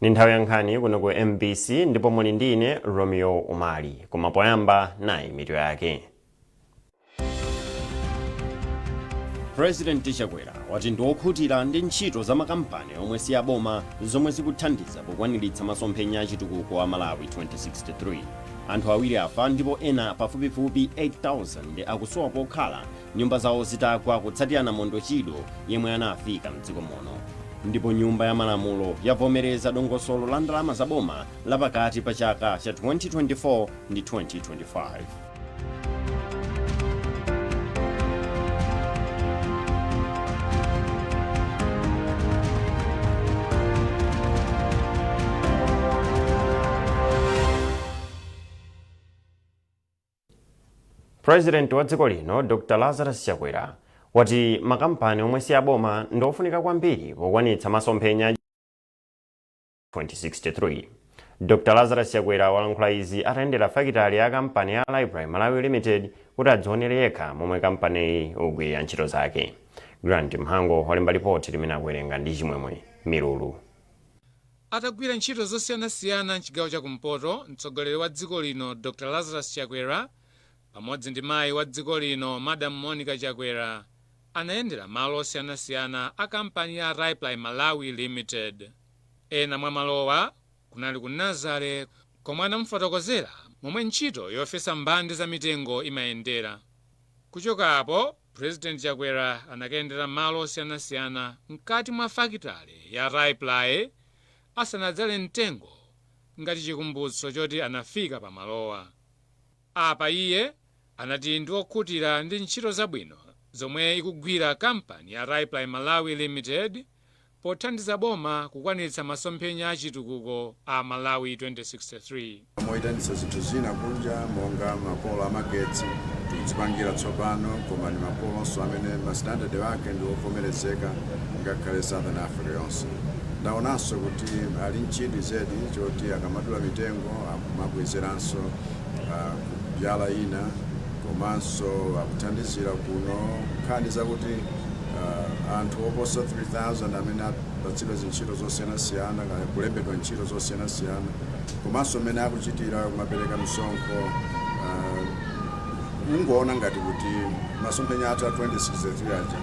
Ndi nthawi ya nkhani kuno ku MBC ndipo muli ndi ine Romeo Umali. Koma poyamba nayi mitu yake. President Chakwera wati ndi wokhutira ndi ntchito za makampani omwe si aboma zomwe zikuthandiza pokwaniritsa masomphenya a chitukuko a Malawi 2063. Anthu awiri afa ndipo ena pafupifupi 8,000 akusowa pokhala nyumba zawo zitagwa kutsatira namondwe Chido yemwe anafika mdziko muno. Ndipo Nyumba ya Malamulo yavomereza dongosolo la ndalama za boma la pakati pa chaka cha 2024 ndi 2025. President wa dziko lino Dr Lazarus Chakwera wati makampani omwe si aboma ndi ofunika kwambiri pokwanitsa masomphenya 2063. Dr Lazarus Chakwera walankhula izi atayendera fakitale ya kampani ya Raiply Malawi Limited kuti adzionere yekha momwe kampaniyi ikugwirira ntchito zake. Grant Mhango walemba lipoti limene akuwerenga ndi Chimwemwe Milulu. Atagwira ntchito zosiyanasiyana mchigawo cha kumpoto, mtsogoleri wa dziko lino Dr Lazarus Chakwera pamodzi ndi mayi wa dziko lino Madam Monica Chakwera anayendera malo osiyanasiyana a kampani ya Raiply Malawi Limited. Ena mwa malowa kunali ku Nazare komwe anamufotokozera momwe ntchito yofesa mbande za mitengo imayendera. Kuchoka apo, President Chakwera anakayendera malo osiyanasiyana mkati mwa fakitale ya Raiply asanadzale mtengo ngati chikumbutso choti anafika pa malowa. Apa iye anati ndi okhutira ndi ntchito zabwino zomwe ikugwira kampani ya Raiply Malawi Limited pothandiza boma kukwanitsa masomphenya a chitukuko a Malawi 2063. Moyitanitsa zinthu zina kunja monga mapolo amagetsi tikudzipangira tsopano, koma ndi mapolonso amene ma standard ake ndi ovomerezeka ngakhale Southern Africa yonse. Ndaonanso kuti ali nchidwi zedi choti akamadula mitengo akumabwezeranso kubyala ina, komanso akuthandizira kuno nkhani zakuti anthu oposa 3000 amene apatsidwa zintchito zosiyanasiyana kaya kulembedwa ntchito zosiyanasiyana, komanso mmene akuchitira kumapereka misonkho, ungoona ngati kuti masomphenya athu a 2063 aja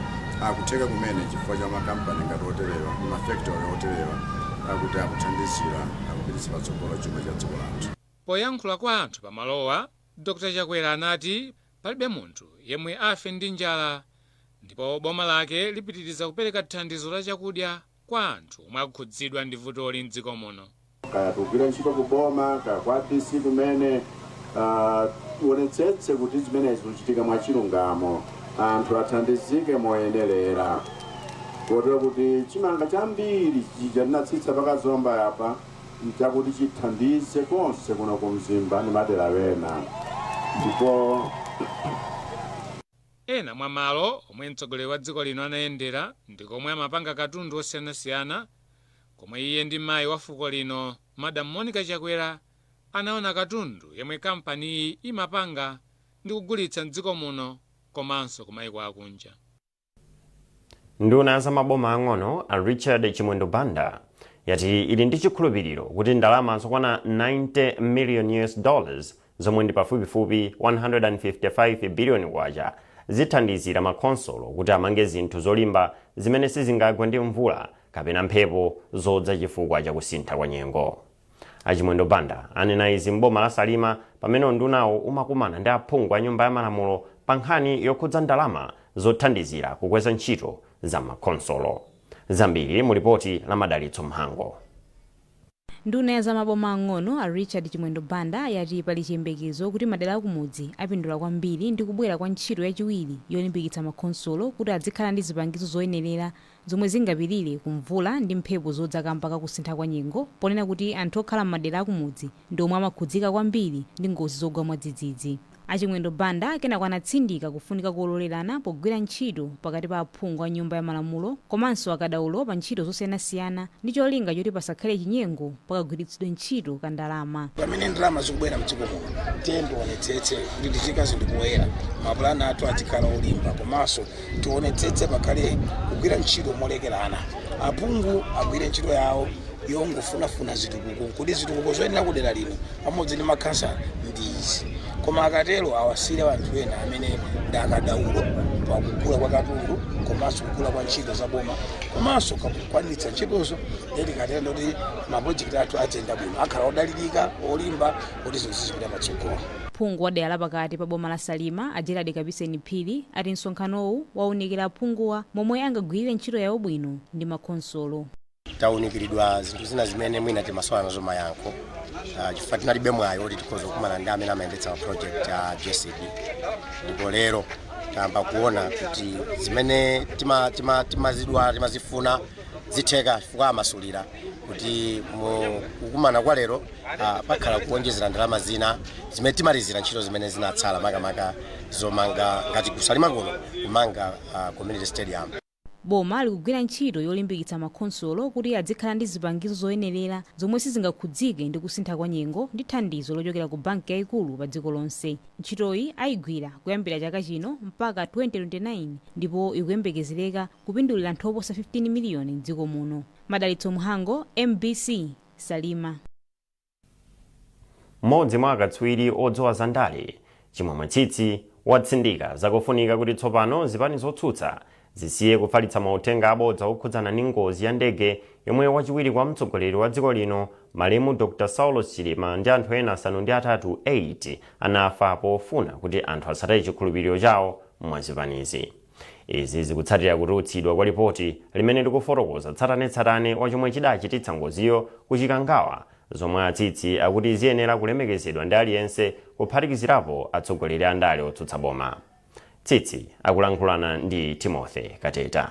akutheka kumene chifukwa cha makampani ngati oterewa ndi mafactory oterewa akuti akuthandizira akupititsa patsogolo chuma cha dziko lathu. Poyankhula kwa anthu pamalowa, Dr Chakwera anati palibe munthu yemwe afe ndi njala ndipo boma lake lipitiriza kupereka thandizo la chakudya kwa anthu omwe akukhudzidwa ndi vutoli mdziko muno. Kaya tikugwira ntchito ku boma, kaya kwa DC kumene, tionetsetse kuti zimenezi zikuchitika mwachilungamo, anthu athandizike moyenerera, kotero kuti chimanga chambiri chija tinatsitsa pa Kazomba apa nchakuti chithandize konse kuno ku Mzimba ndi madera ena ndipo Ena mwa malo omwe mtsogoleri wa dziko lino anayendera ndi komwe amapanga katundu osiyanasiyana, komwe iye ndi mayi wa fuko lino Madam Monica Chakwera anaona katundu yemwe kampaniyi imapanga ndi kugulitsa mdziko muno komanso kumayiko akunja. Nduna ya zamaboma ang'ono a Richard Chimwendo Banda yati ili ndi chikhulupiriro kuti ndalama zokwana 90 million US dollars zomwe ndi pafupifupi 155 biliyoni kwacha zithandizira makhonsolo kuti amange zinthu zolimba zimene sizingagwe ndi mvula kapena mphepo zodza chifukwa cha kusintha kwa nyengo. A Chimwendo Banda anena izi m'boma la Salima pamene undunawu umakumana ndi aphungu a nyumba ya malamulo pa nkhani yokhudza ndalama zothandizira kukweza ntchito za makhonsolo. Zambiri mu lipoti la Madalitso Mhango. Nduna ya zamaboma ang'ono a Richard Chimwendo Banda yati pali chiyembekezo kuti madera akumudzi apindula kwambiri ndi kubwera kwa ntchito yachiwiri yolimbikitsa makhonsolo kuti adzikhala ndi zipangizo zoyenerera zomwe zingapirire ku mvula ndi mphepo zodza kamba ka kusintha kwa nyengo ponena kuti anthu okhala m'madera akumudzi ndi omwe amakhudzika kwambiri ndi ngozi zogwa mwadzidzidzi. A Chimwendo Banda kenako anatsindika kufunika kololerana pogwira ntchito pakati pa aphungu a nyumba ya malamulo komanso akadaulo pa ntchito zosiyanasiyana ndi cholinga choti pasakhale chinyengo pakagwiritsidwe ntchito ka ndalama. Pamene ndalama zikubwera mdziko muno, tiye tionetsetse kuti tichite zinthu poyera, mapulani athu azikhala olimba, komanso tionetsetse pakhale kugwira ntchito molekerana. Aphungu agwire ntchito yawo, Yongofunafuna zitukuko, kuti zitukuko zoyenera kudera lino pamodzi ndi makhansala ndi izi. Koma akatero awasire anthu ena amene ndi akadaulo pakugula kwa katundu komanso kugula kwa ntchito za boma komanso kukwaniritsa ntchitozo. Tikatero ndoti mapulojekiti athu adzayenda bwino, akhala odalirika, olimba, kuti zinthu zizipita patsogolo. Phungu wa dera lapakati pa boma la Salima, a Gerald Kabiseni Phiri, ati msonkhanowu waunikira aphunguwa momwe angagwirire ntchito yawo bwino ndi makhonsolo. Tawunikiridwa zinthu zina zimene mwina timasowa nazo mayankho, chifukwa tinalibe mwayi woti tikhoza kukumana ndi amene amayendetsa ma project a GESD. Ndipo lero tayamba kuona kuti zimene timazidwala, timazifuna, zitheka, chifukwa amasulira kuti mu kukumana kwa lero pakhala kuonjezera ndalama zina zimene timalizira ntchito zimene zinatsala, makamaka zomanga ngati kuSalima kuno, kumanga community stadium. Boma likugwira ntchito yolimbikitsa makhonsolo kuti adzikhala ndi zipangizo zoyenerera zomwe sizingakhudzike ndi kusintha kwa nyengo, ndi thandizo lochokera ku banki yayikulu pa dziko lonse. Ntchitoyi ayigwira kuyambira chaka chino mpaka 2029 ndipo ikuyembekezereka kupindulira anthu oposa 15 miliyoni mdziko muno. Madalitso Mhango, MBC, Salima. Mmodzi mwa akatswiri odziwa za ndale, Chimwemwe Tsitsi, watsindika zakufunika kuti tsopano zipani zotsutsa zisiye kufalitsa mauthenga abodza okhudzana ndi ngozi ya ndege yomwe wachiwiri kwa mtsogoleri wa dziko lino, malemu Dr Saulos Chilima, ndi anthu ena 8 8 anafa, pofuna kuti anthu asataye chikhulupiriro chawo mwazipanizi. Izi zikutsatira kutulutsidwa kwa lipoti limene likufotokoza tsatanetsatane wa chomwe chidachititsa ngoziyo kuChikangawa, zomwe aTsitsi akuti ziyenera kulemekezedwa ndi aliyense, kuphatikizirapo atsogoleri a ndale otsutsa boma. Tsitsi akulankhulana ndi Timothy Kateta.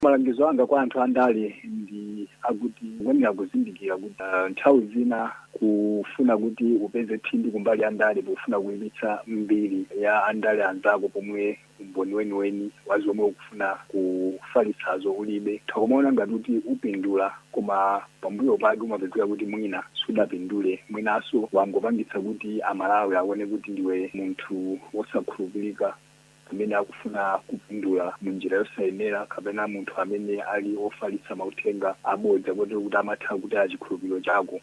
Malangizo anga kwa anthu andale ndi akuti kuyenera kuzindikira kuti nthawi zina kufuna kuti upeze phindu kumbali ya ndale pofuna kuyipitsa mbiri ya andale anzako pomwe umboni weniweni wa zomwe ukufuna kufalitsazo ulibe, tikumaona ngati kuti upindula, koma pambuyo pake umapezeka kuti mwina sudapindule, mwinanso wangopangitsa kuti Amalawi aone kuti ndiwe munthu wosakhulupirika amene akufuna kupindula munjira yosayenera, kapena munthu amene ali ofalitsa mauthenga abodza, kotero kuti amatha kutaya chikhulupiriro chako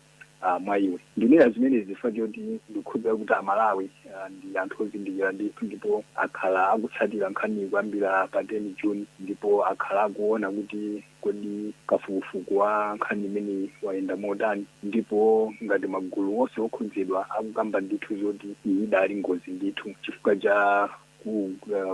mwa iwe. Ndinena zimenezi chifukwa choti ndikukhulupirira kuti Amalawi ndi anthu ozindikira ndithu, ndipo akhala akutsatira nkhaniyi kuyambira pa 10 June, ndipo akhala akuona kuti kodi kafukufuku wa nkhani imeneyi wayenda motani, ndipo ngati magulu onse okhudzidwa akukamba ndithu zoti iyi idali ngozi ndithu chifukwa cha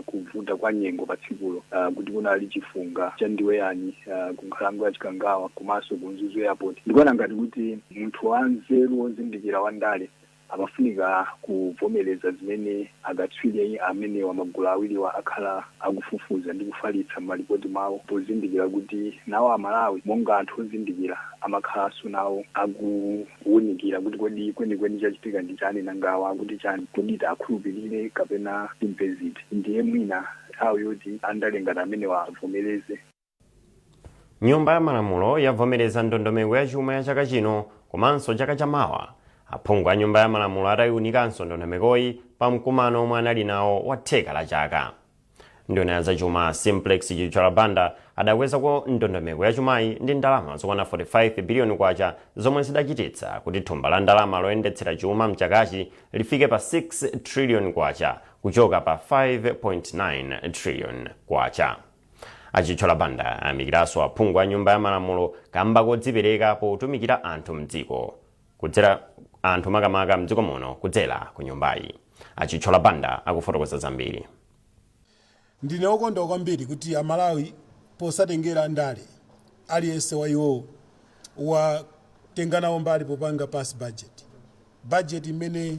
kuvuta kwa nyengo pa tsikulo, kuti kunali chifunga cha ndiweyani ku nkhalango ya Chikangawa komanso ku Mzuzu Airport. Ndikuona ngati kuti munthu wanzeru wozindikira wa ndale amafunika kuvomereza zimene akatswiri amenewa, magulu awiriwa, akhala akufufuza ndi kufalitsa m'malipoti mwawo, pozindikira kuti nawo Amalawi monga anthu ozindikira amakhalanso nawo akuwunikira kuti kodi kwenikweni chachitika ndi chani, nangawa akuti chani, kodi tiakhulupirire kapena timve ziti? Ndiye mwina nthawi yoti andale ngati amenewa avomereze. Nyumba ya Malamulo yavomereza ndondomeko ya chuma ya chaka chino komanso chaka chamawa, aphungu a Nyumba ya Malamulo atayiwunikanso ndondomekoyi pa mkumano omwe anali nawo wa theka la chaka. Nduna ya zachuma Simplex Chithyola Banda adakwezako ndondomeko ya chumayi ndi ndalama zokwana 45 biliyoni kwacha, zomwe zidachititsa kuti thumba la ndalama loyendetsera chuma mchakachi lifike pa 6 trillion kwacha kuchoka pa 5.9 trillion kwacha. AChithyola Banda ayamikiranso aphungu a Nyumba ya Malamulo kamba kodzipereka potumikira anthu mdziko kudzera anthu makamaka mdziko muno kudzera ku nyumbayi. AChithyola Banda akufotokoza zambiri. Ndine wokondwa kwambiri kuti Amalawi, posatengera ndale, aliyense wa iwowo watenga nawo mbali popanga pass budget, budget imene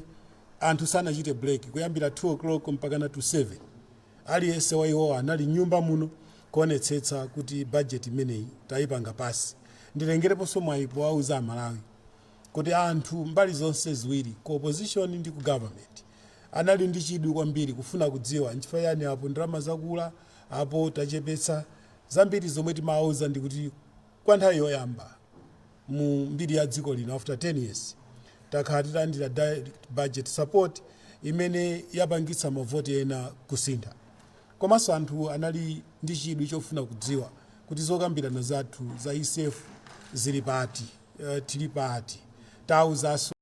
anthu sanachite break kuyambira 2 o'clock mpakana to 7. Aliyense wa iwowo anali nyumba muno kuonetsetsa kuti budget imeneyi tayipanga pass. Nditengereponso mwayi powauza Amalawi kuti anthu mbali zonse ziwiri, ku opposition ndi ku government, anali ndi chidwi kwambiri kufuna kudziwa nchifukwa chani apo ndalama zakula, apo tachepetsa. Zambiri zomwe timawauza ndi kuti kwa nthawi yoyamba mu mbiri ya dziko lino, after 10 years, takhala titalandira direct budget support imene yapangitsa mavoti ena kusintha. Komanso anthu anali ndi chidwi chofuna kudziwa kuti zokambirana zathu za ECF Zili pati? Tili pati? Tauzaso.